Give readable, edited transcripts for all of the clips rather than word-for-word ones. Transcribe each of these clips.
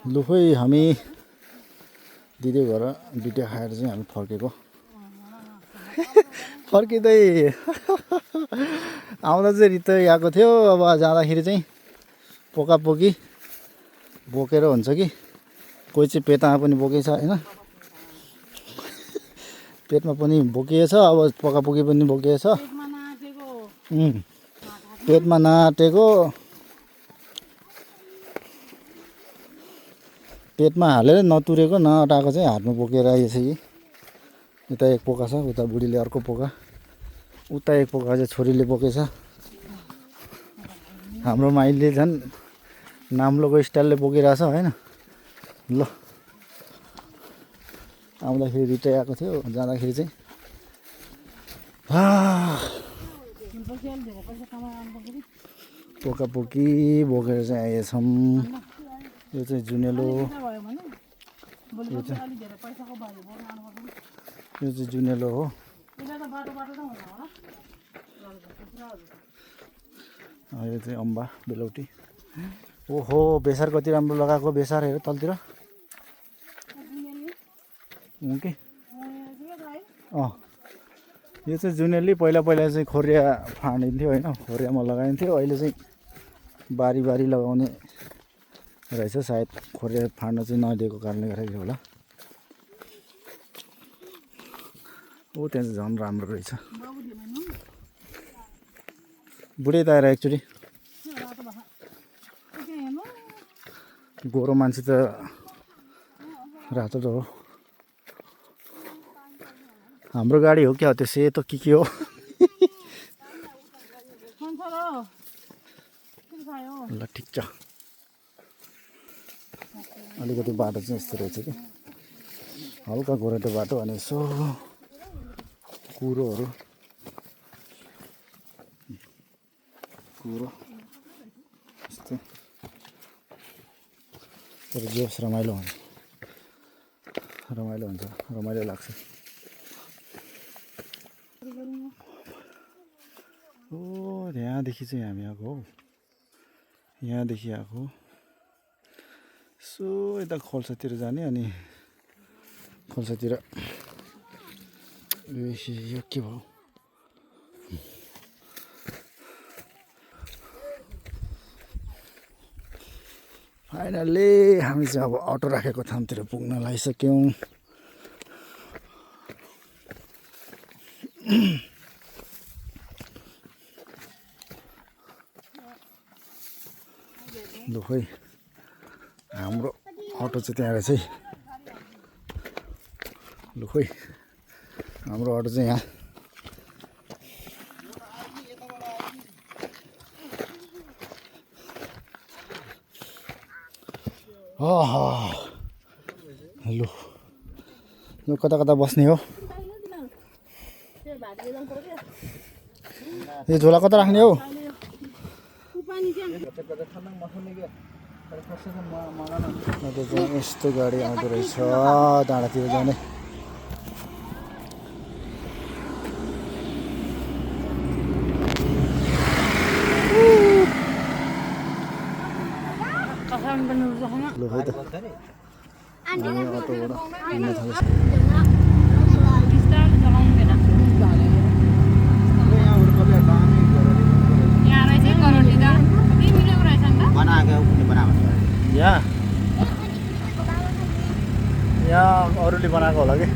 लु खोइ हामी दिदी घर बिटिया खाएर चाहिँ हामी फर्केको फर्किँदै आउँदा चाहिँ रित्तै आएको थियो। अब जाँदाखेरि चाहिँ पोकापोकी बोकेर हुन्छ कि कोही चाहिँ पेटमा पनि बोकेछ होइन, पेटमा पनि बोकिएछ, अब पोकापोकी पनि बोकिएछ। पेटमा नाटेको पेटमा हालेर नतुरेको नअटाएको चाहिँ हातमा बोकेर आइएछ कि। उता एक पोका छ, उता बुढीले अर्को पोका, उता एक पोका चाहिँ छोरीले बोकेछ। हाम्रो माइलीले झन् नाम्लोको स्टाइलले बोकिरहेछ होइन। ल आउँदाखेरि रिटै आएको थियो, जाँदाखेरि चाहिँ पोकापोकी बोकेर चाहिँ आएछौँ। यो चाहिँ जुनेलो, यो चाहिँ जुनेलो हो। यो चाहिँ अम्बा बेलौटी। ओहो बेसार कति राम्रो लगाएको, बेसार हेर तलतिर कि। यो चाहिँ जुनेली पहिला पहिला चाहिँ खोरिया फाँडिन्थ्यो होइन, खोरियामा लगाइन्थ्यो। अहिले चाहिँ बारी बारी लगाउने रहेछ, सायद खोरिया फाँड्न चाहिँ नदिएको कारणले गर्दाखेरि होला। ओ त्यहाँ चाहिँ झन् राम्रो रहेछ। बुढी त आएर एकचोटि गोरो मान्छे त रातो त हो। हाम्रो गाडी हो क्या त्यो सेतो के हो। ल ठिक छ, अलिकति बाटो चाहिँ यस्तो रहेछ कि हल्का गोरेटो बाटो अनि यसो कुरोहरू कुरो यस्तो तर जोस रमाइलो हुन्छ, रमाइलो हुन्छ, रमाइलो लाग्छ। ओ यहाँदेखि चाहिँ हामी आएको हौ, यहाँदेखि आएको सो यता खोल्सातिर जाने अनि खोल्सातिर यो के भयो फाइनल्ली हामी चाहिँ अब अटो राखेको ठाउँतिर पुग्न लागिसक्यौँ। लु खोइ हाम्रो अटो चाहिँ त्यहाँ रहेछ है। लु खोइ हाम्रो अटो चाहिँ यहाँ। लु यो कता कता बस्ने हो, यो झोला कता राख्ने हो। यस्तो गाडी आउँदो रहेछ डाँडातिर जाने। लु है त अटोबाट हिँड्न थालेछ। यहाँ अरूले बनाएको होला कि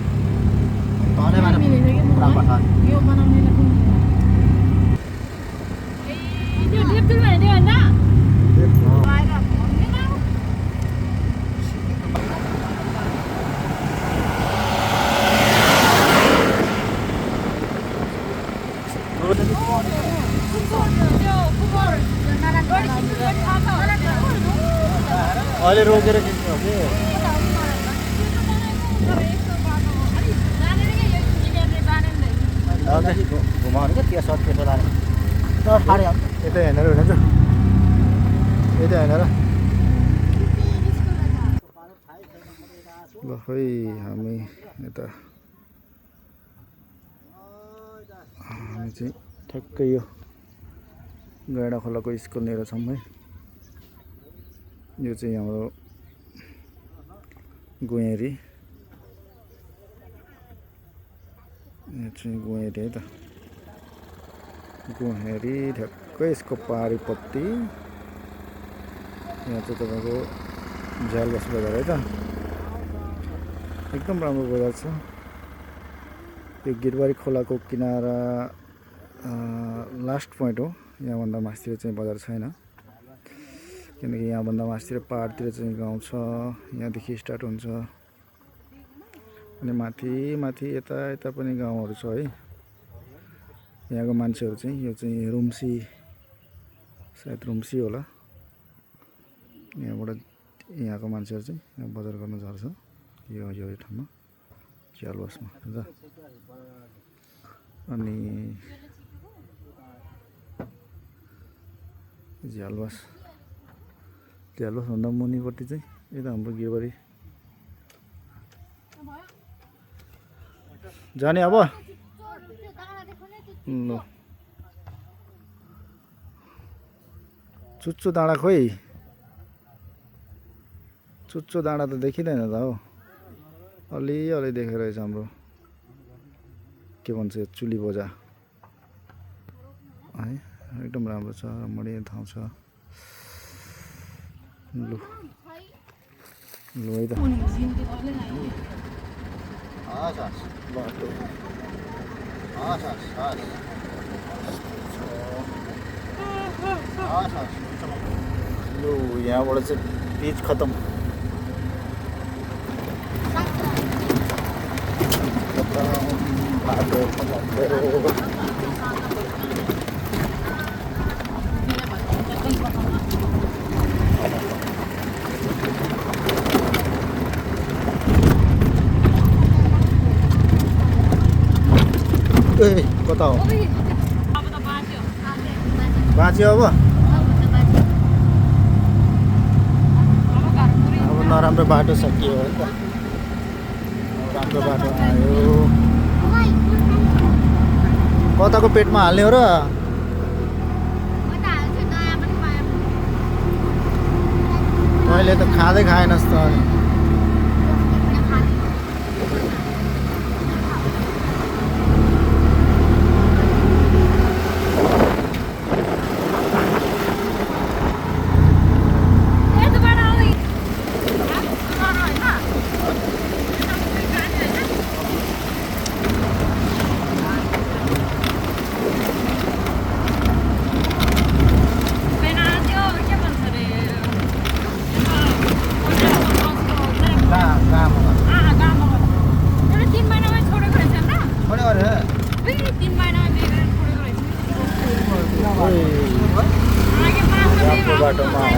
अहिले रोकेर किन्नु हो कि घुमाउनु क्या त्यो सर्ट पेटो लाने यतै हेर्न र हुन्छ यतै हेर्न र। ल खोइ हामी यता हामी चाहिँ ठ्याक्कै यो गैँडा खोलाको स्कुलनिर छौँ है। यो चाहिँ हाम्रो गुहेरी यहाँ चाहिँ गुहेरी है त गुहेरी ठ्याक्कै यसको पारिपट्टि यहाँ चाहिँ तपाईँको झ्यालबस बजार है त एकदम राम्रो बजार छ यो गिरबारी खोलाको किनारा लास्ट पोइन्ट हो यहाँभन्दा मास्तिर चाहिँ बजार छैन किनकि यहाँभन्दा मास्तिर पहाडतिर चाहिँ गाउँ छ यहाँदेखि स्टार्ट हुन्छ अनि माथि माथि यता यता पनि गाउँहरू छ है यहाँको मान्छेहरू चाहिँ यो चाहिँ रुम्सी सायद रुम्सी होला यहाँबाट यहाँको मान्छेहरू चाहिँ यहाँ बजार गर्न झर्छ यो ठाउँमा झ्यालबसमा र अनि झ्यालबसभन्दा मुनिपट्टि चाहिँ यता हाम्रो गिरबारी जाने अब ल चुच्चो डाँडा खोइ चुच्चो डाँडा त देखिँदैन त हो अलि देखेको रहेछ हाम्रो के भन्छ चुली बजा है एकदम राम्रो छ रमणीय ठाउँ छ लु है त लु यहाँबाट चाहिँ पिच खतम बाटो कता हो बाँच्यो अब नराम्रो बाटो सकियो है त राम्रो बाटो आयो कताको पेटमा हाल्ने हो र तैँले त खाँदै खाएनस् त बाटोमा